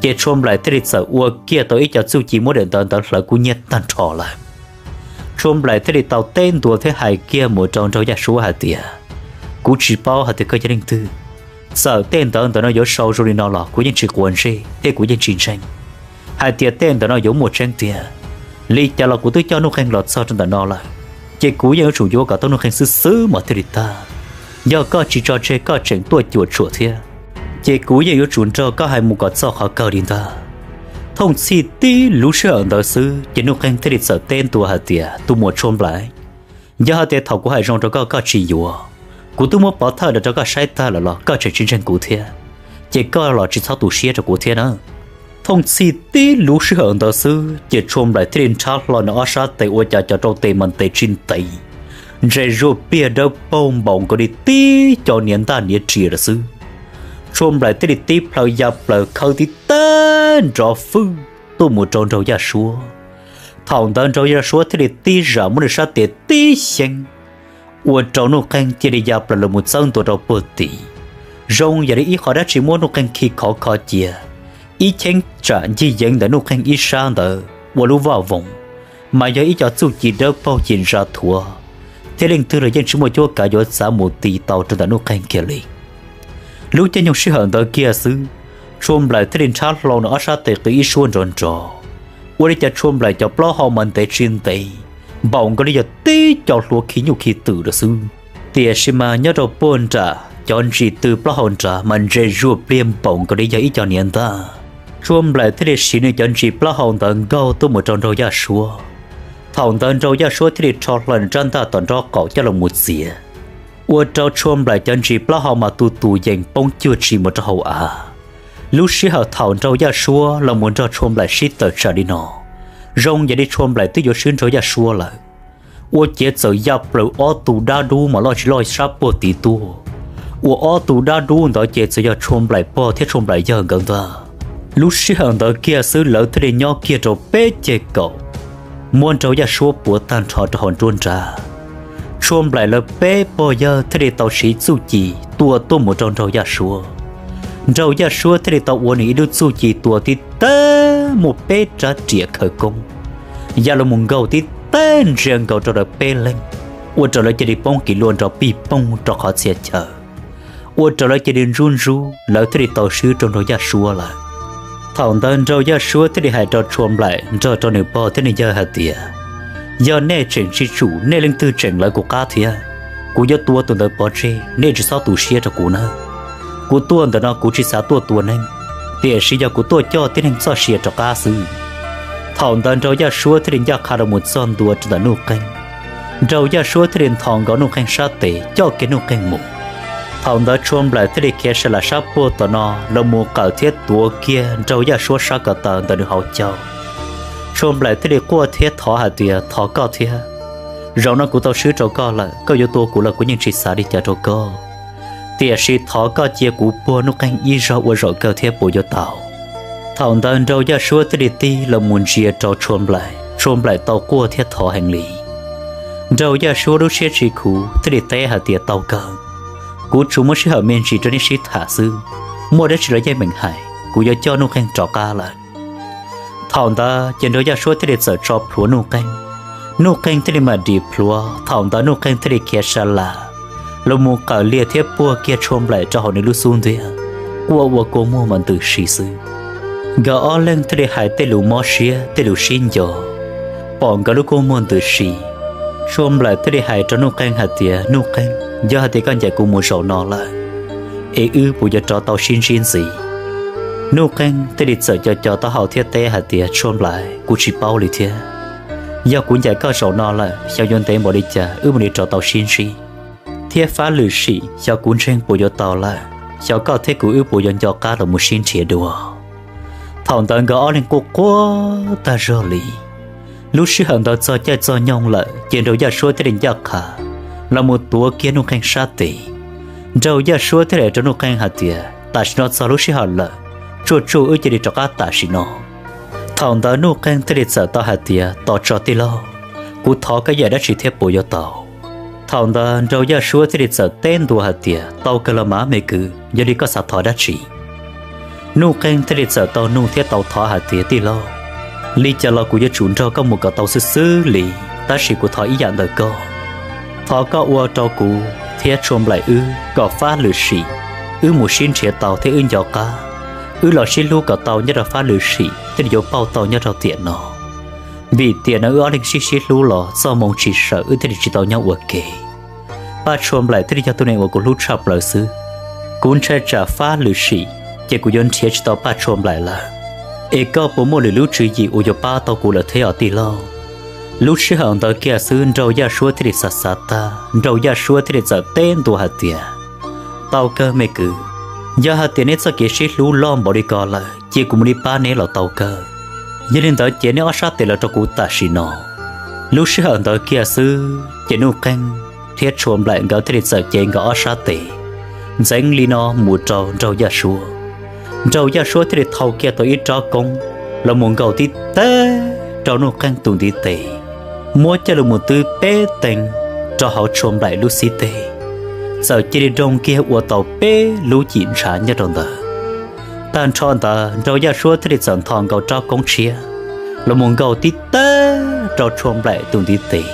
ces Tshuav Nplaim thiaj li txawm ua kiag tau ib co txuj ci muab daim ntawv ntawd hlawv kub nyiab tag nrho lawm. Tshuav Nplaim thiaj li tau teb ntua thiab hais kiag mus rau Nraug Yaj Suab hais tias, Kuv tsis paub hais tias koj yog leej twg. Txawm tej ntawv ntawm no yuav sau zoo li no los kuv yeej tsis quav ntsej thiab kuv yeej tsis ntseeg hais tias tej ntawm no yuav muaj tseeb tiag. Li cas los kuv twb coj Nuj Qeeg los txog rau ntawm no lawm, ces kuv yeej yuav tsum yuav kom tau Nuj Qeeg xwb xwb mas thiaj li tag. Yog koj tsis tso tseg koj tseem tuaj cuam tshuam thiab, ces kuv yeej yuav tsum nrog koj hais mus kom txog qhov kawg li ntag. Thooj txhij tib lub sij hawm ntawd xwb ces Nuj Qeeg thiaj li txawm teb ntua hais tias, Tus muam Tshuav Nplaim, yog hais tias thaum kuv hais zoo rau koj koj tsis yuav, kuv twb muab pov thawj los rau koj saib tag lawm los koj tseem tsis ntseeg kuv thiab, ces koj los tsis txhob tu siab rau kuv thiab na. Thooj txhij tib lub sij hawm ntawd xwb ces Tshuav Nplaim thiaj li nrhab hlo nws ob sab tes ua cas cov rau tes mas ntev tsis ntev, ntses zuag pliag dawb paug npaum nkaus li tib co niag ntaj niag riam lawm xwb. Tshuav Nplaim thiaj li tib plhaw ya plaws khawb tib teg nrov fwj tuaj mus rau Nraug Yaj Suab. Thaum ntawd Nraug Yaj Suab thiaj li tib zam muab nws sab tes tib xyeeb, ua rau Nuj Qeeg cia li ya plaws los mus txawb ntua rau puag tid, zoo yam li ib qho dab tsi muab Nuj Qeeg khi khov kho cia. Ib cheeb tsam ncig yeev ntawm Nuj Qeeg ib sab ntawd ua lub vaj voog, mas yog ib co txuj ci dawb paug ci ntsa thuav, thiab leej twg los yeej tsis muaj cuab kav yuav txav mus ti tau rau ntawm Nuj Qeeg kiag li. Lub caij nyoog sij hawm ntawd kiag xwb, Tshuav Nplaim thiaj li nrhab hlo nws ob sab tes qw ib suab nrov nrov, ua li cas Tshuav Nplaim cov plaub hau mas ntev tsis ntev, npaum nkaus li yog tib co hlua khi nyuj khi twm lawm xwb. Tiam sis mas nyob rau puag nram cov ntsis tw plaub hau nrad mas ntses zuag pliag npaum nkaus li yog ib co niag ntaj. Tshuav Nplaim thiaj li siv nws cov ntsis plaub hau ntawd nkaug tuaj mus rau Nraug Yaj Suab. Thaum ntawd Nraug Yaj Suab thiaj li rho hlo nws rab ntaj tom nraub qaum coj los mus txiav, ua rau Tshuav Nplaim cov ntsis plaub hau mas tu tus yees poob cuag tsis mus rau hauv av. Lub sij hawm thaum Nraug Yaj Suab los mus nrog Tshuav Nplaim sib tawm tsam li no, zoo yam li Tshuav Nplaim twb yuav swb Nraug Yaj Suab lawm, ua ciav txawm ya plaws ob tug dab dub mas loj tsis loj sab puag tid tuaj, uas ob tug dab dub ntawd ces txawm yog Tshuav Nplaim pog thiab Tshuav Nplaim yawg nkawd ntag. Lub sij hawm ntawd kiag xwb lawv thiaj li nyob kiag rau peb ceg kaum, muab Nraug Yaj Suab puav tag nrho rau hauv nruab nrab. Tshuav Nplaim lawv peb pog yawg thiaj li tau siv txuj ci tua tuaj mus rau Nraug Yaj Suab. Nraug Yaj Suab thiaj li tau ua nws ib lub txuj ci tua tib teg muaj peb rab riam khawv koob, ya los mus nkaug tib teg ntsia nkaus rau lawv peb leeg, ua rau lawv cia li poob kiv luaj nrov pij poog rau qhov txhia chaw. ua rau lawv cia li ntsub ntsub, lawv thiaj li tau swb rau Nraug Yaj Suab lawm. Thaum ntawd Nraug Yaj Suab thiaj li hais rau Tshua Nplaim nrog rau nws pog thiab nws yawg hais tias, yog nej tseem tsis tsum, nej leej twg tseem lawv kuv qab thiab, kuv yuav tua tus ntawd pov tseg, nej tsis txhob tu siab rau kuv nawb. Kuv tuaj ntawm no kuv tsis xav tuaj tua neeg, tiam sis yog kuv tuaj coj tib neeg txoj sia rov qab xwb. Thaum ntawd Nraug Yaj Suab thiaj li ncaj qha los mus txog ntua rau ntawm Nuj Qeej. Nraug Yaj Suab thiaj li nthos nkaus Nuj Qeej sab tes coj kiag Nuj Qeej mus. Thaum ntawd Tshua Nplaim thiaj li khiav sa las sab puag tom no los mus qawm thiab tuav kiag Nraug Yaj Suab sab ko taw ntawm nws hauv caug. Tshua Nplaim thiaj li quaj thiab thov hais tias, thov koj thiab, zaum no kuv tau swb rau koj lawm, koj yuav tua kuv los kuv yeej tsis xav li cas rau koj, tiam sis thov koj cia kuv puag Nuj Qeej ib zaug ua zaum kawg thiab puas yuav tau? Thaum ntawd Nraug Yaj Suab thiaj li tig los mus ntsia rau Tshua Nplaim, Tshua Nplaim tau quaj thiab thov heev li. Nraug Yaj Suab lub siab tsis khuv thiaj li teb hais tias, tau kawg, kuv tsuas muab sij hawm me ntsis rau nej sib tham xwb, muaj dab tsi los yeej meem hais, kuv yuav coj Nuj Qeej rov qab lawm. Thaum ntawd ces Nraug Yaj Suab thiaj li txawm tso plhuav Nuj Qeej. Nuj Qeej thiaj li mam dim plhuav, thaum ntawd Nuj Qeej thiaj li khiav sa las los mus qawm lias thiab puag kiag Tshua Nplaim rau hauv nws lub xub ntiag, quaj ua kua muag mas ntws si xwb. Nkawd ob leeg thiaj li hais tej lus mob siab tej lus sib nco, pom nkawd lub kua muag ntws si. Tshua Nplaim thiaj li hais rau Nuj Qeej hais tias, Nuj Qeej, yog hais tias koj ncaim kuv mus zaum no lawm, es wb puas yuav rov tau sib ntsib ntxiv? Nuj Qeej thiaj li txawm co co taub hau thiab teb hais tias, Tshua Nplaim, kuv tsis paub li thiab. Yog kuv ncaim koj zaum no lawm, xyov yuav ntev npaum li cas wb mam li rov tau sib ntsib, thiab Fab Lwm Sim, xyov kuv ntseeg puas yuav tau lawm, xyov koj thiab kuv wb puas yuav nco qab los mus sib nrhiav dua. Thaum ntawd nkawd ob leeg quaj quaj tag zog li. Lub sij hawm ntawd txog caij txog nyoog lawm ces Nraug Yaj Suab thiaj li ncaj qha los mus tuav kiag Nuj Qeej sab tes. Nraug Yaj Suab thiaj li hais rau Nuj Qeej hais tias, tam sim no txog lub sij hawm lawm, tsuaj tsuaj wb cia li rov qab tam sim no. Thaum ntawd Nuj Qeej thiaj li txawm tau hais tias, tos tso tij laug, kuv thov koj ib yam dab tsi thiab puas yuav tau? Thaum ntawd Nraug Yaj Suab thiaj li txawm teb ntua hais tias, tau kawg los mas me kwv, yog li koj xav thov dab tsi? Nuj Qeej thiaj li txawm tau nug thiab tau thov hais tias, tij laug, li cas los kuv yuav tsum nrog koj mus kom tau xwb xwb li, tab sis kuv thov ib yam ntawm koj. Thov koj ua rau kuv thiab Tshua Nplaim wb kom Fab Lwm Sim, wb mus sib nrhiav tau thiab wb nco qab, wb los sib hlub kom tau nyob rau Fab Lwm Sim thiaj li yuav pauj tau nyob rau tiam no. Vim tiam no wb ob leeg sib sib hlub los txoj moo tsis sawm wb thiaj li tsis tau nyob ua ke. Paj Tshua Nplaim thiaj li yog tus neeg uas kuv hlub tshaj plaws xwb. Kuv ntshai tsam Fab Lwm Sim ces kuv yuav nrhiav tsis tau Paj Tshua Nplaim lawm. Es koj puas muaj lwm lub tswv yim uas yuav pab tau kuv lawm thiab os tij laug? Lub sij hawm ntawd kiag xwb Nraug Yaj Suab thiaj li xav xav tag, Nraug Yaj Suab thiaj li txawm teb ntua hais tias, tau kawg me kwv, yog hais tias neb txoj kev sib hlub loj npaum li ko lawm ces kuv mam li pab neb los tau kawg. Yog li ntawd ces neb ob sab tes los rau kuv tam sim no. Lub sij hawm ntawd kiag xwb ces Nuj Qeej thiab Tshua Nplaim nkawd thiaj li txawm cev nkawd ob sab tes ntxeev li no mus rau Nraug Yaj Suab. Nraug Yaj Suab thiaj li thau kiag tau ib rab koob los mus nkaug tib teg rau Nuj Qeej tus ntiv tes, muab coj los mus twb peb teev rau hauv Tshua Nplaim lub xib teg, txawm cia li doog kiag ua tau peb lub cim ntshav nyob rau ntawd. Tag nrho ntawd Nraug Yaj Suab thiaj li txawm nthos nkaus rab koob tshiab los mus nkaug tib teg rau Tshua Nplaim tus ntiv tes,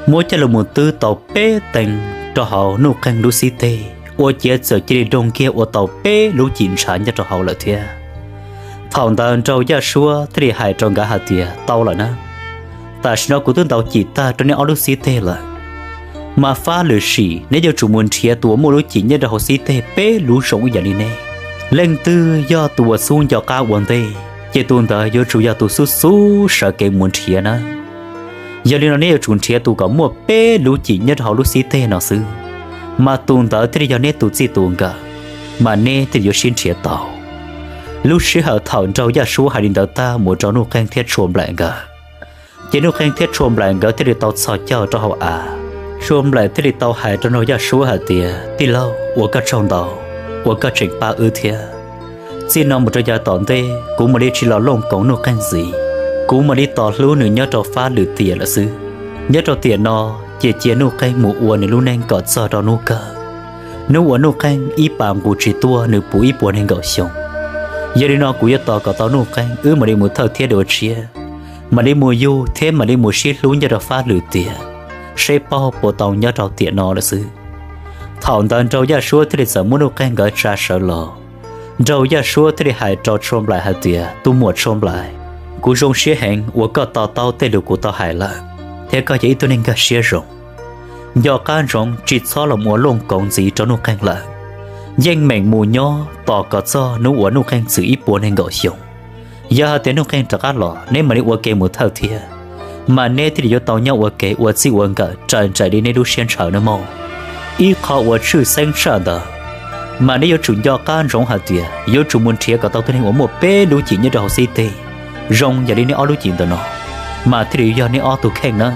muab coj los mus twb tau peb teev rau hauv Nuj Qeej lub xib teg, ua ciav txawm cia li doog kiag ua tau peb lub cim ntshav nyob rau hauv lawm thiab. Thaum ntawd Nraug Yaj Suab thiaj li hais rau nkawd hais tias, tau lawm na, tam sim no kuv twb ntaus cim tag rau neb ob lub xib teg lawm, mas Fab Lwm Sim neb yuav tsum mus nrhiav tus uas muaj lub cim nyob rau hauv xib teg peb lub zoo ib yam li neb. Leej twg yog tus uas xub nco qab ua ntej ces tus ntawd yuav tsum yog tus xub xub sawv kev mus nrhiav na. Yog li no neb yuav tsum nrhiav tus kom muaj peb lub cim nyob rau hauv lub xib teg no xwb, mas tus ntawd thiaj li yog neb tus txij tus nkawm, mas neb thiaj li yuav sib nrhiav tau. Lub sij hawm thaum Nraug Yaj Suab hais li ntawd tag mus rau Nuj Qeej thiab Tshua Nplaim nkawd, ces Nuj Qeej thiab Tshua Nplaim nkawd thiaj li tau txhos caug rau hauv av. Tshua Nplaim thiaj li tau hais rau Nraug Yaj Suab hais tias, tij laug, ua koj tsaug ntau uas koj tseem pab wb thiab. Txij no mus rau yav tom ntej kuv mam li tsis los looj koov Nuj Qeej ntxiv, kuv mam li tos hlub nws nyob rau Fab Lwm Tiam lawm xwb. Nyob rau tiam no ces cia Nuj Qeej mus ua nws lub neej kom txog rau hnub kawg, hnub uas Nuj Qeej ib pas nqus tsis tuaj nws puv ib puas nees nkaum xyoo. Yog li no kuv yuav tos kom tau Nuj Qeej wb mam li mus thawj thiab dua tshiab, mam li mus yug thiab mam li mus sib hlub nyob rau Fab Lwm Tiam, seb paub puas tau nyob rau tiam no lawm xwb. Thaum ntawd Nraug Yaj Suab thiaj li txawm muab Nuj Qeeg nkawd tsa sawv los. Nraug Yaj Suab thiaj li hais rau Tshua Nplaim hais tias, Tus muam Tshua Nplaim, kuv zoo siab heev uas koj to taub tej lus kuv tau hais lawm, thiab koj yog ib tug neeg nkag siab zoo. Nco qab ntsoov tsis txhob los ua luaj koov ntxiv rau Nuj Qeeg lawm. Yeej meem mus nyob tos kom txog hnub uas Nuj Qeeg txwm ib puas nees nkaum xyoo. Yog hais tias Nuj Qeeg rov qab los, neb mam li ua ke mus thawj thiab, mas neb thiaj li yuav tau nyob ua ke ua txij ua nkawm raws nraim li neb lub siab ntshaw nawb mog. Ib qho uas tshwj xeeb tshaj ntawd, mas neb yuav tsum nco qab ntsoov hais tias yuav tsum mus nrhiav kom tau tus neeg uas muaj peb lub cim nyob rau hauv xib teg, zoo yam li neb ob lub cim ntawm no, mas thiaj li yog neb ob tug kheej nawb.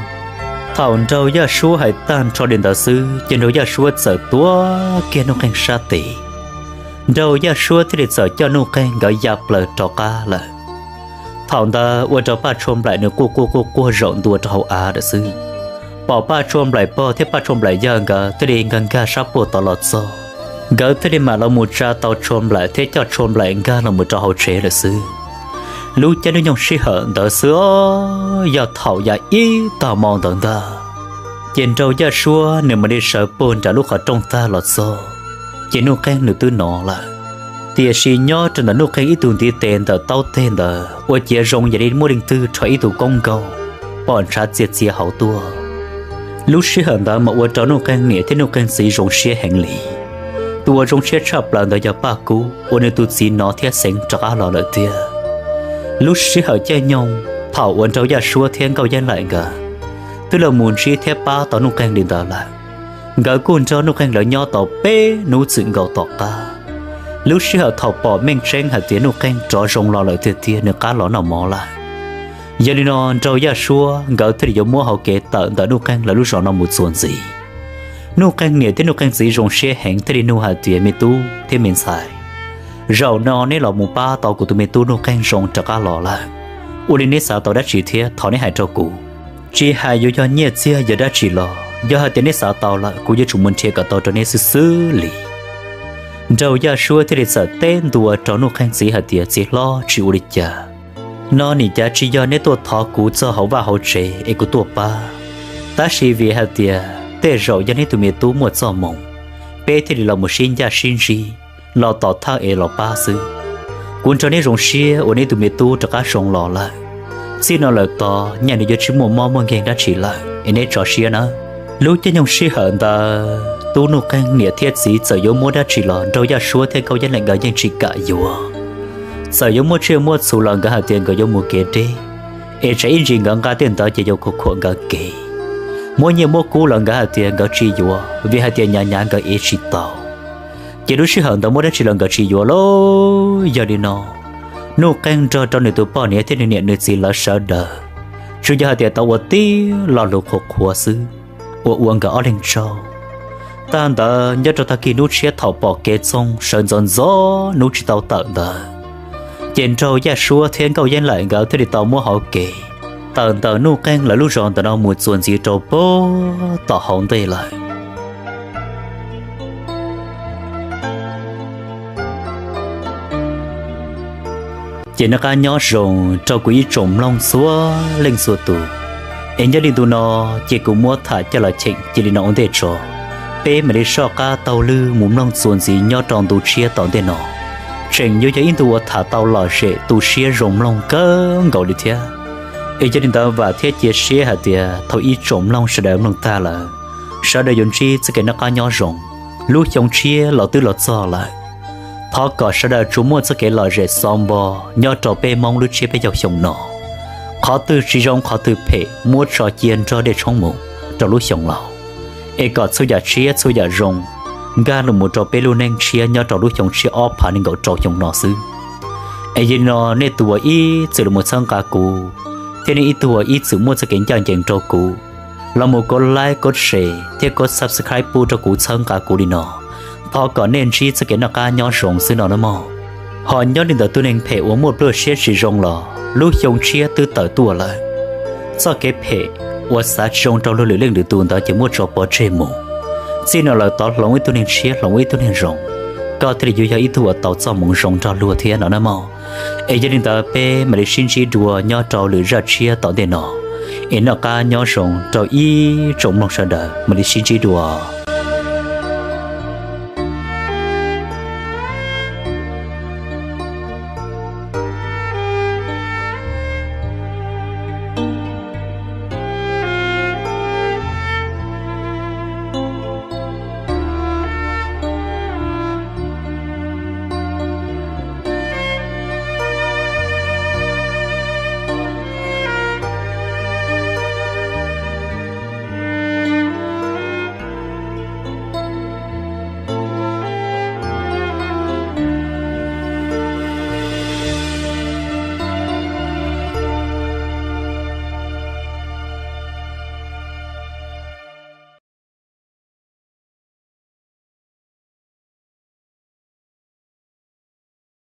Thaum Nraug Yaj Suab hais tag nrho li ntawd xwb ces Nraug Yaj Suab txawm tuav kiag Nuj Qeeg sab tes. Nraug Yaj Suab thiaj li txawm coj Nuj Qeeg nkawd ya plaws rov qab lawm. Thaum ntawd ua rau Paj Tshua Nplaim nws quaj quaj quaj quaj zaum ntua rau hauv av lawm xwb. Pom Paj Tshua Nplaim pog thiab Paj Tshua Nplaim yawg nkawd thiaj li nkag nkag sab puag tod los txog, nkawd thiaj li mam los mus tsa tau Tshua Nplaim thiab coj Tshua Nplaim nkag los mus rau hauv tsev lawm xwb. Lub caij lub nyoog sij hawm ntawd xwb, yog thaum yam ib tag hmo ntawd ntag, ces Nraug Yaj Suab nws mam li sawv puag nram lub qhov rooj tag los txog, ces Nuj Qeeg nws twb hnov lawm. Tiam sis nyob rau ntawm Nuj Qeeg ib tug ntiv tes ntawm taub teg ntawd ua ciav zoo yam li muaj leej twg rho ib tug koob nkaug pom ntshav txias txias hauv tuaj. Lub sij hawm ntawd mas ua rau Nuj Qeeg niam thiab Nuj Qeeg txiv zoo siab heev li. Tus uas zoo siab tshaj plaws ntawd yog Paj Kub uas nws tus txiv hnov thiab xeev rov qab los lawm tiag. Lub sij hawm caij nyoog thaum uas Nraug Yaj Suab thiab Nkauj Yeeb Laim nkawd twb los mus ntsib thiab pab tau Nuj Qeeg li ntawd lawm, nkawd kuj nrog Nuj Qeeg lawv nyob tau peb hnub txwm nkaus tom qab. Lub sij hawm thaum pom meej tseeb hais tias Nuj Qeeg rov zoo los lawm tiag tiag, nws qab los noj mov lawm. Yog li no Nraug Yaj Suab nkawd thiaj li yuav muab hauv kev tawm ntawm Nuj Qeeg lawv lub zos no mus txuas ntxiv. Nuj Qeeg niam thiab Nuj Qeeg txiv zoo siab heev thiaj li nug hais tias, Me tub thiab me ntxhais, zaum no neb los mus pab tau kuv tus me tub Nuj Qeeg zoo rov qab los lawm, ua li neb xav tau dab tsi thiab thov neb hais rau kuv. Tsis hais yuav yog nyiaj txiag yog dab tsi los yog hais tias neb xav tau lawm kuv yuav tsum mus nrhiav kom tau rau neb xwb xwb li. Nraug Yaj Suab thiaj li txawm teb ntua rau Nuj Qeeg txiv hais tias, Txiv hlob, tsis ua li cas. No nim cav tsis yog neb tuaj thov kuv txog hauv vaj hauv tsev es kuv tuaj pab, tab sis vim hais tias tej zaum yog neb tus me tub muaj txoj hmoov, peb thiaj li los mus sib ncaj sib ntsib los tom thawj es los pab xwb. Kuv nrog neb zoo siab uas neb tus me tub rov qab zoo los lawm. Txij no lawm tod nyaj nws yuav tsis muaj mob muaj nkeeg dab tsi lawm es neb tso siab nawb. Lub caij nyoog sij hawm ntawd tub Nuj Qeeg niam thiab txiv txawm yuav muab dab tsi los Nraug Yaj Suab thiab Nkauj Yeeb Laim nkawd yeej tsis kam yuav. Txawm yuav muaj tsiaj muaj txhu los nkawd hais tias nkawd yuav mus kev deb, es tsam ib ntsis nkawd nqa tej ntawd ces yuav khuam khuam nkawd kev. Muab nyiaj muab kub los nkawd hais tias nkawd tsis yuav vim hais tias nyav nyav nkawd ev tsis tau. Ces lub sij hawm ntawd muab dab tsi los nkawd tsis yuav lauj. Yog li no Nuj Qeeg nrog rau nws tus poj niam thiab nws niam nws txiv lawv sawv daws tsuas yog hais tias tau ua tib lo lus qhuas qhuas xwb uas ua nkawd ob leeg tsaug. Tag ntawd nyob rau tag kis hnub tshiab thaum pom kev txoog sawv ntxov ntxov hnub tsis tau tawm ntawd, ces Nraug Yaj Suab thiab Nkauj Yeeb Laim nkawd thiaj li tau muab hauv kev tawm ntawm Nuj Qeeg lawv lub zos ntawm no mus txuas ntxiv rau puag tom hauv ntej lawm. Ces noj qab nyob zoo rau kuv ib tsoom mloog txhua leej txhua tus. Es nyob li ntu no ces kuv muab tham coj los cheem cia li no ua ntej tso, peb mam li soj qab taug lw mus mloog txuas ntxiv nyob rau ntu tshiab tom ntej no. Tseem yuav yog ib ntu uas tham tau lom zem tu siab zoo mloog kawg nkaus li thiab. Es yog li ntawd vam thiab cia siab hais tias thaum ib tsoom mloog sawv daws mloog tag lawm, sawv daws yuav ntsib txoj kev noj qab nyob zoo, lub xyoo tshiab los twb los txog lawm. Thov kom sawv daws tsuas muaj txoj kev lom zem xov npo nyob rau peb Hmoob lub tsiab peb caug xyoo no. Qhov twg tsis zoo qhov twg phem muab tso cia nrog dej tshoob mus rau lub xyoo laus, es kom txhua yam tshiab txhua yam zoo nkag los mus rau peb lub neej tshiab nyob rau lub xyoo tshiab ob phav nees nkaum rau xyoo no xwb. Es yog li no nej tus uas ib txwm los mus txhawb nqa kuv, thiab nej ib tug uas ib txwm muaj txoj kev ncaj ncees rau kuv, los mus kov like, kov share thiab kov subscribe pub rau kuv txhawb nqa kuv li no, thov kom nej ntsib txoj kev noj qab nyob zoo xwb no nawb mog. Ho nyob li ntawm tus neeg phem uas muaj pluaj siab tsis zoo los lub xyoo tshiab twb tawm tuaj lawm. Txoj kev phem uas xav tsis zoo rau luag lwm leej lwm tus ntawd ces muab tso pov tseg mus. Txij no lawm tod hloov ib tug neeg tshiab hloov ib tug neeg zoo, koj thiaj li yuav yog ib tug uas tau txoj hmoov zoo nrog luag thiab no nawb mog. Es yog li ntawd peb mam li sib ntsib dua nyob rau lwm zaj tshiab tom ntej no. Es noj qab nyob zoo rau ib tsoom mloog sawv daws, mam li sib ntsib dua.